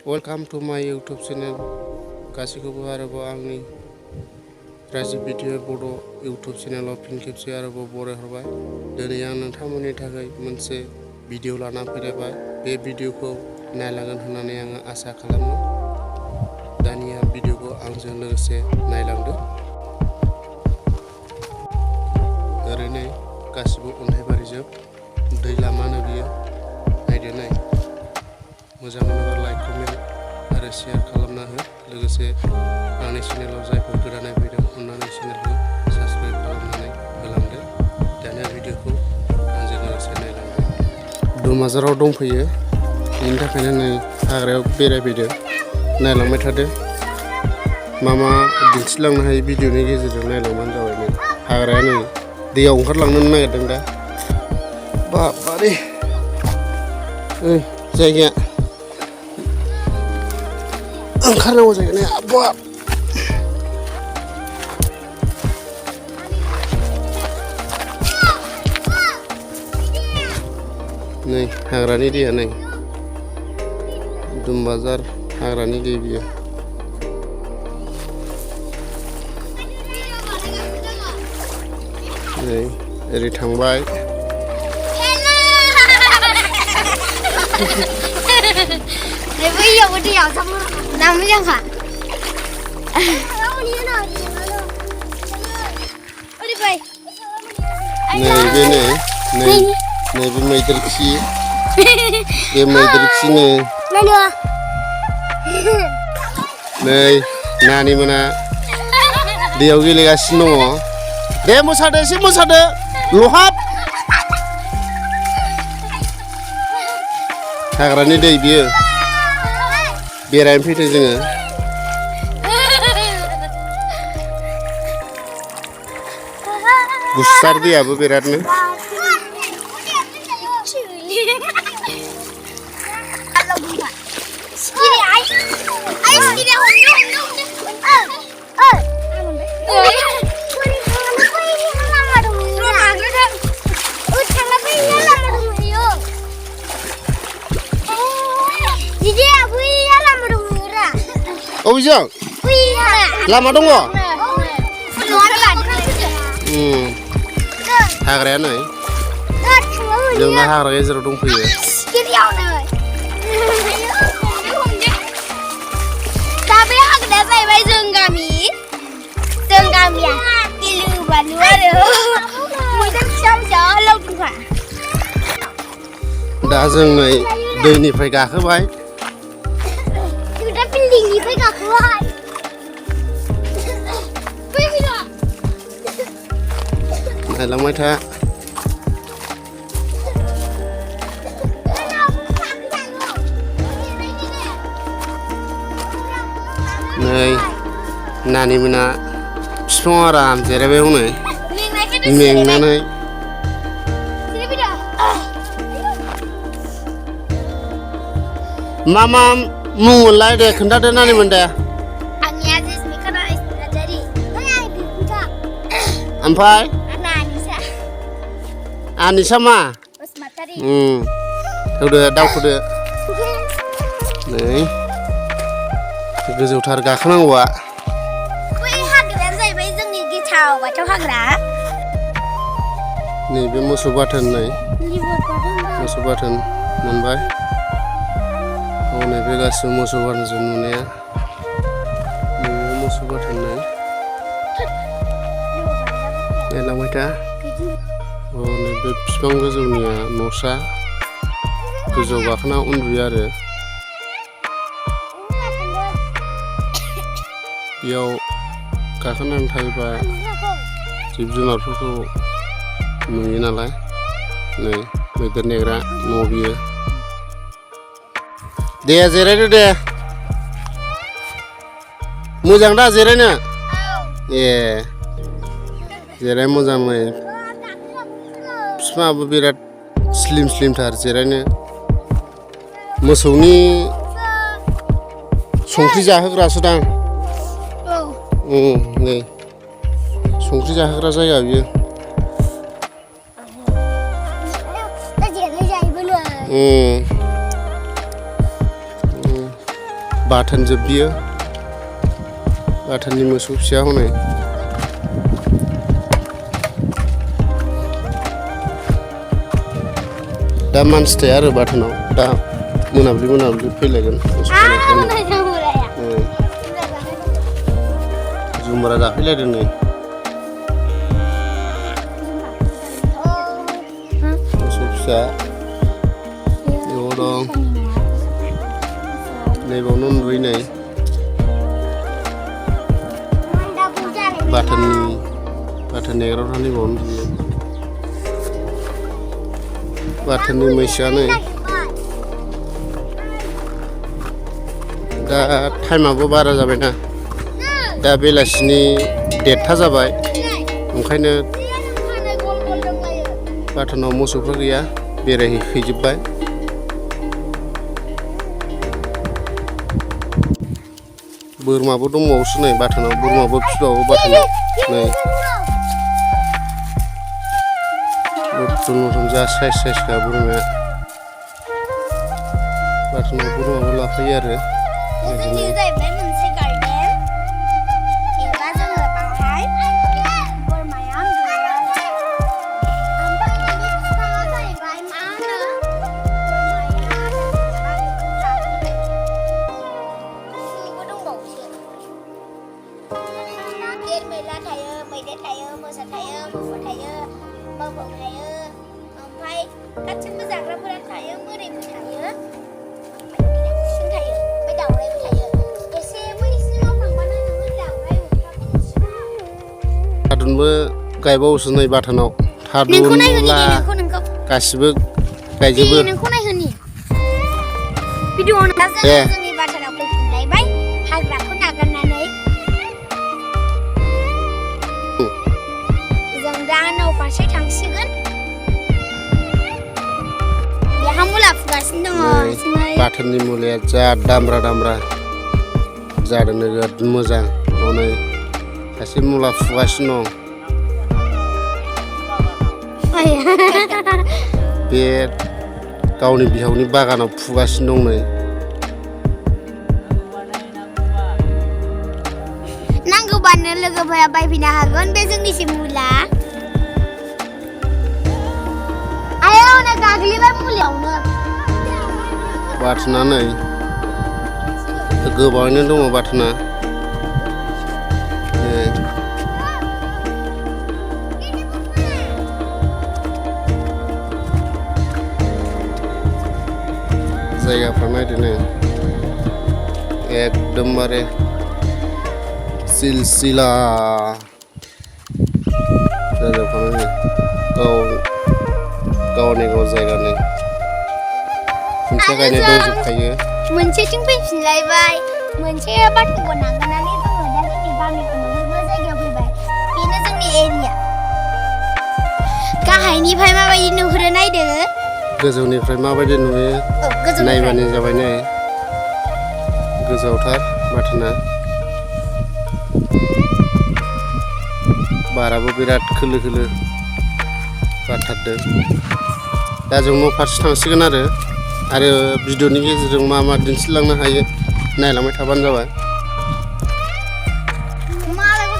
Welcome to my YouTube channel. गासैखौबो आरोबाव आंनि रायजो भिडिअ बड' YouTube चेनेलाव फिन खेबसे आरोबाव बरायहरबाय। दिनै आं नोंथांमोननि थाखाय मोनसे भिडिअ लाना फैलायबाय। बे भिडिअखौ नायलांगोन होननानै आङो आसा खालामो। दानिया भिडिअखौ आंजों लोगोसे नायलांदो। ओरैनो गासिबो अन्थाइबारिजों दै लामानो बियो नायदो नाय। मोजां मोनोबा लाइक कमेन्ट आरो शेयार खालामना हो। लोगोसे आंनि चेनेलाव जायफोर गोदानै फैदों अननानै चेनेलखौ साबस्क्राइब खालामनानै होलांदो। दानिया भिडिअखौ आंजों लोगोसे नायलांदो। दुमाजाराव दंफैयो, बेनि थाखायनो नै हाग्रायाव बेरायफैदो। नायलांबाय थादो। मा दिन्थिलांनो हायो भिडिअनि गेजेरजों नायलांबानो जाबाय। नै हाग्राया नै दैयाव ओंखारलांनो नागिरदों दा। बाबारे जायगाया ओंखारनांगौ जायगा नै बाब नै हाग्रानि दैया नै दुमबाजार हाग्रानि दै बियो। नै ओरै थांबाय। बैयावबो दैयाव ना मोजांखा। नैबे नैबे मैदेर खि। बे मैदेर खिनो नै नानि मोना दैयाव गेलेगासिनो दङ। दे मोसादो, एसे मोसादो लहाब। हाग्रानि दै बियो बेरायनो फैदों जोङो। गुसुथार दैयाबो बिरादनो। अबेजों लामा दङ? हाग्राया नै जोंना हाग्रा गेजेराव दंफैयो। दा बे हाग्राया जाहैबाय जों गामिया गिलु बालु आरो मैदेर फिसा फिसा लावदुंखा। दा जों नै दैनिफ्राय गाखोबाय। बिल्डिंनिफ्राय गाखोबाय। नायलांबाय था। नै नानि मोना बिफाङाव आराम जिरायबाय हनै मेंनानै। मा मुं मोनलाय दे खोन्थादो नानिमोन दे। आंनिया नार्जारि। ओमफ्राय आना आनिसा मा? बसुमतारी। होदो दावखोदो। नै गोजौथार गाखोनांगौआ। बै हाग्रायानो जाहैबाय जोंनि गिथाव बाथौ हाग्रा। नैबे मोसौ बाथोन नै मोसौ बाथोन मोनबाय। नैबे गासिबो मोसौ बाथोनजों नुनाया। नैबे मोसौ बाथोन नै नायलांबाय था। नैबे बिफां गोजौनिया न'सा गोजौआव गाखोना उन्दुयो आरो। बेयाव गाखोनानै थायोबा जिब जुनारफोरखौ नुयो नालाय। नै मैदेर नेग्रा न' बियो। दे जिरायदो दे। मोजां दा जिरायनो? ए जिराय मोजां नै। बिफाङाबो बिराद स्लिम स्लिमथार जिरायनो। मोसौनि संख्रि जाहोग्रासो दां। नै संख्रि जाहोग्रा जायगा बियो। बाथोनजोब बियो बाथोननि मोसौ फिसा हनै दा मानसि थाया आरो बाथोनाव दा मोनाब्लि फैलायगोन जुमब्रा जाफैलायदों नै मोसौ फिसा बेयाव दं नैबावनो उन्दुयो नै बाथोन नेग्राफ्रा नैबाव उन्दुयो बाथोननि मैसोआ नै दा टाइमाबो बारा जाबायना दा बेलासिनि 1:30 जाबाय ओंखायनो बाथोनाव मोसौफोर गैया बेरायहैजोब्बाय बोरमाबो दंबावोसो नै बाथोनाव बोरमाबो फिबावो बाथोनाव नै लुथुम जा साइजखा बोरमाया बाथोनाव बोरमाबो लाफायो आरो थारुनबो गायबावोसो नै बाथोनाव थारुन मुला गासिबो गायजोबो बाथोननि मुलाया जा दामब्रा जादों नोगोद मोजां हनै सासे मुला फुगासिनो दं बे गावनि बिहावनि बागानाव फुगासिनो दं नै नांगौबानो लोगोफोरा बायफैनो हागोन बे जोंनिसिम मुला आयावनो गाग्लिबाय मुलायावनो बाथोना नै गोबाङैनो दङ बाथोना जायगाफ्रा नायदो नै एकदमबारे सिलसिला जाजोबखानाय गावनि जायगानि खुन्थिया गायनाय दंजोबखायो मोनसेथिं फैफिनलायबाय मोनसे बाथौखौ नागारनानै जोङो दा जोंनि गामिखौ नुहुरबो जायगायाव फैबाय बेनो जोंनि एरिया गाहायनिफ्राय माबायदि नुहुरो नायदो गोजौनिफ्राय माबायदि नुयो नायबानो जाबाय नै गोजौथार बाथोना बाराबो बिराद खोलो बारथारदों दा जों न' फारसे थांसिगोन आरो भिडिअनि गेजेरजों मा दिन्थिलांनो हायो नायलांबाय थाबानो जाबाय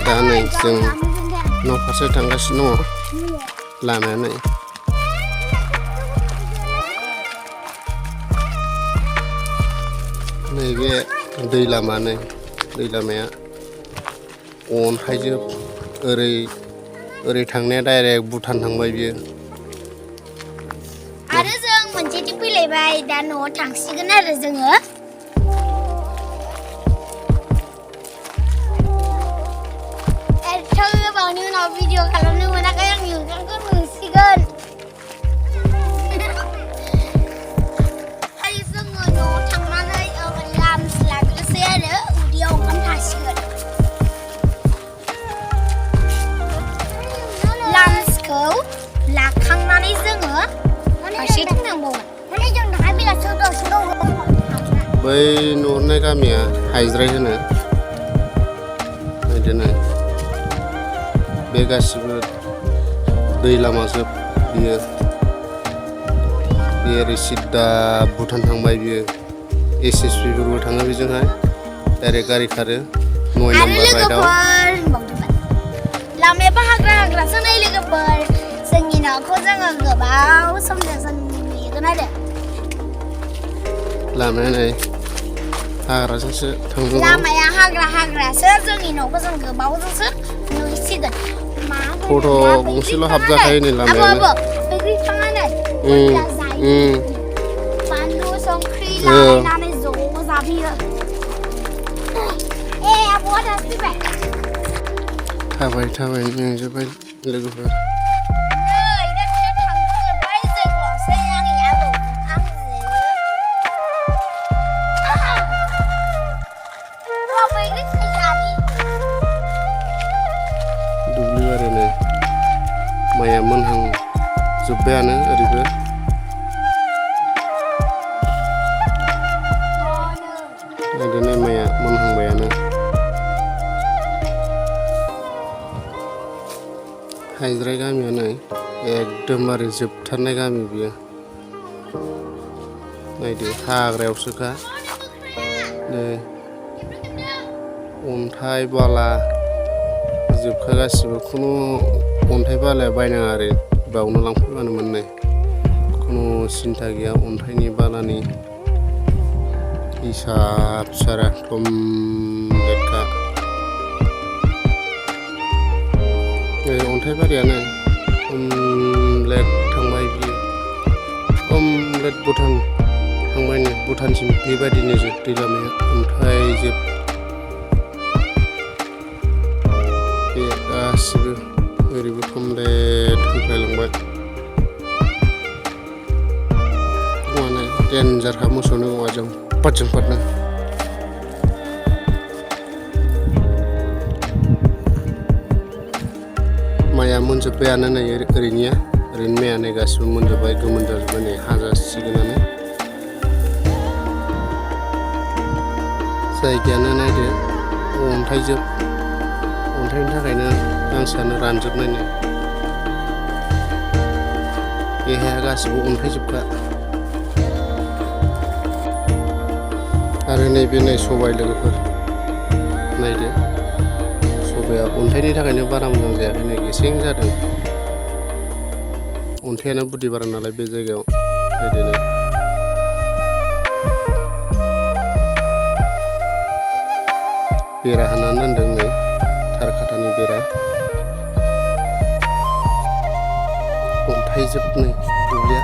दा नै जों न' फारसे थांगासिनो दङ लामाया नै नैबे दै लामाया अन्थाइजों ओरै थांनाया डाइरेक्ट भुटान थांबाय बियो आरो जों मोनसेथिं फैलायबाय दा न'आव थांसिगोन आरो जोङो एथ' गोबावनि उनाव भिडिअ खालामनो मोनाखै आं नोंथांखौ नुसिगोन जोङो न'आव थांनानै लामस लाग्रोसै आरो उदैयाव ओंखाम थासिगोन लामसखौ लाखांनानै जोङो फारसेथिं थांबावगोन बै नुहुरनाय गामिया हायज्राय होनो बिदिनो बे गासिबो दै लामाजोब बियो बे ओरै सिदा भुटान थांबाय बियो SSBफोरबो थाङो बेजोंहाय डाइरेक्ट गारि खारो 9 नाम्बार राइडआव लामायाबो हाग्रा सोनाय लोगोफोर जोंनि न'खौ जोङो गोबाव समजों नुगोन आरो लामाया नै हाग्राजोंसो थांनांगौ लामाया हाग्रासो जोंनि न'खौ जों गोबावजोंसो नुसिगोन फट' गंसेल' हाबजाखायो नै लामायानो बानलु संख्रि लागायनानै ज' जाफैयो आब'आ दासो फैबाय थाबाय मेंजोब्बाय लोगोफोर दुब्लि बारिनो माइया मोनहांजोब्बायानो ओरैबो बिदिनो माइया मोनहांबायानो हायद्राय गामियानो एकदमबारे जोबथारनाय गामि बियो नायदो हाग्रायावसोखा नै अन्थाइ बाला जोबखा गासिबो खुनु अन्थाइ बालाया बायनाङा आरो बावनो लांफैबानो मोननाय खुनु सिन्था गैया अन्थाइनि बालानि हिसाब सारा कमप्लिटखा अन्थाइ बारियानो कमप्लिट थांबाय बियो कमप्लिट भुटान थांबायनो भुटानसिम बेबायदिनो जोब दै लामाया अन्थाइ जोब बे गासिबो ओरैबो कमप्लिट होख्लायलांबाय माने डेन्जारखा मोसौनो औवाजों जोंफोरनो माइया मोनजोब्बायानो नै ओरैनो माइया नै गासिबो मोनजोब्बाय गोमोन जाजोब्बाय नै हाजासिगोनानो जायगायानो नायदो अन्थाइजोब अन्थाइनि थाखायनो गांसोआनो रानजोबनायनो बे हाया गासिबो अन्थाइजोबखा आरो नैबे नै सबाय लोगोफोर नायदो सबाया अन्थाइनि थाखायनो बारा मोजां जायाखै नै गेसें जादों अन्थाइयानो बुदि बारा नालाय बे जायगायाव नायदो नै बेरा होनानै दोनदों नै थार खाटानि बेरा अन्थाइ जोब नै दुब्लिया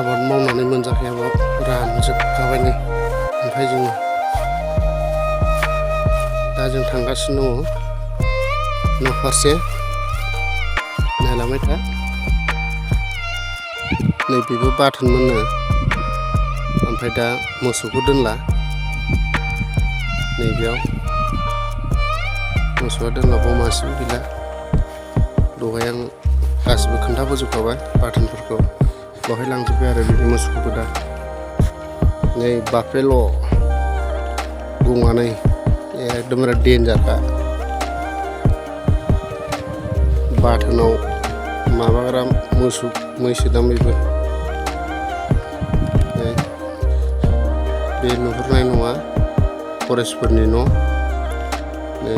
आबाद मावनानै मोनजाखायाबा रानजोबखाबाय नै ओमफ्राय जोङो दा जों थांगासिनो दङ न' फारसे नायलांबाय था नैबेबो बाथोनमोननो ओमफ्राय दा मोसौखौ दोनला नैबेयाव मोसौआ दोनलाबाव मासेबो गैला दहाय आं गासिबो खोन्थाबोजोबखाबाय बाथोनफोरखौ बावहाय लांजोब्बाय आरो बिनि मोसौखौबो दा नै बाफेल' गङा नै एकदमबारे डेन्जारखा बाथोनाव माबाग्रा मोसौ मैसो दां बेबो बे नुहुरनाय नङा फरेस्टफोरनि न' नै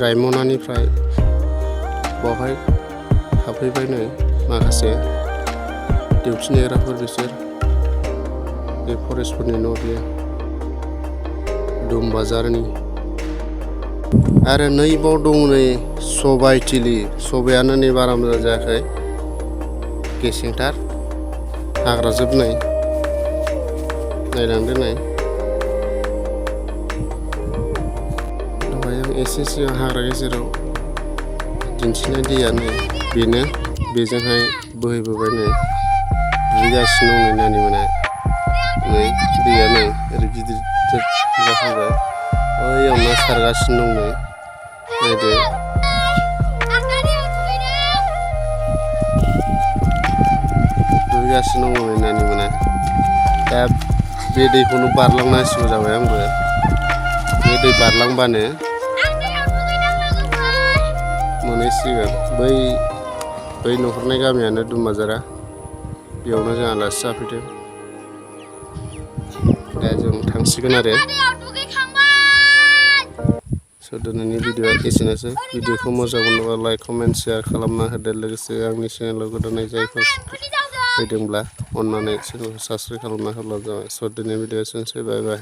रायमनानिफ्राय बावहाय थाफैबाय नै माखासे डिउटि नेग्राफोर बिसोर बे फरेस्टफोरनि न' बियो दुम बाजारनि आरो नैबाव दं नै सबाय थिलि सबायानो नै बारा मोजां जायाखै गेसेंथार हाग्रा जोबनाय नायलांदो नै दहाय आं एसे सिगां हाग्रा गेजेराव दिन्थिनाय दैया नै बेनो बेजोंहाय बोहैबोबाय नै दुगैगासिनो दं नै नानिमोना नै दैया नै ओरै गिदिर जाखांबाय ओइयाव ना सारगासिनो दं नै नायदो दुगैगासिनो दं नै नानिमोना दा बे दैखौनो बारलांनांसिगौ जाबाय आंबो बे दै बारलांबानो मोनहैसिगोन बै बै नुहुरनाय गामियानो दुमाजारा बेयावनो जों आलासि जाफैदों दा जों थांसिगोन आरो स' दिनैनि भिडिअ'आ एसेनोसै भिडिअ'खौ मोजां मोनोबा लाइक कमेन्ट शेयार खालामना होदो लोगोसे आंनि चेनेलाव गोदानै जायफोर फैदोंब्ला अननानै चेनेलखौ साबस्क्राइब खालामना होब्ला जाबाय स' दिनैनि भिडिअ'आ एसेनोसै बाय बाय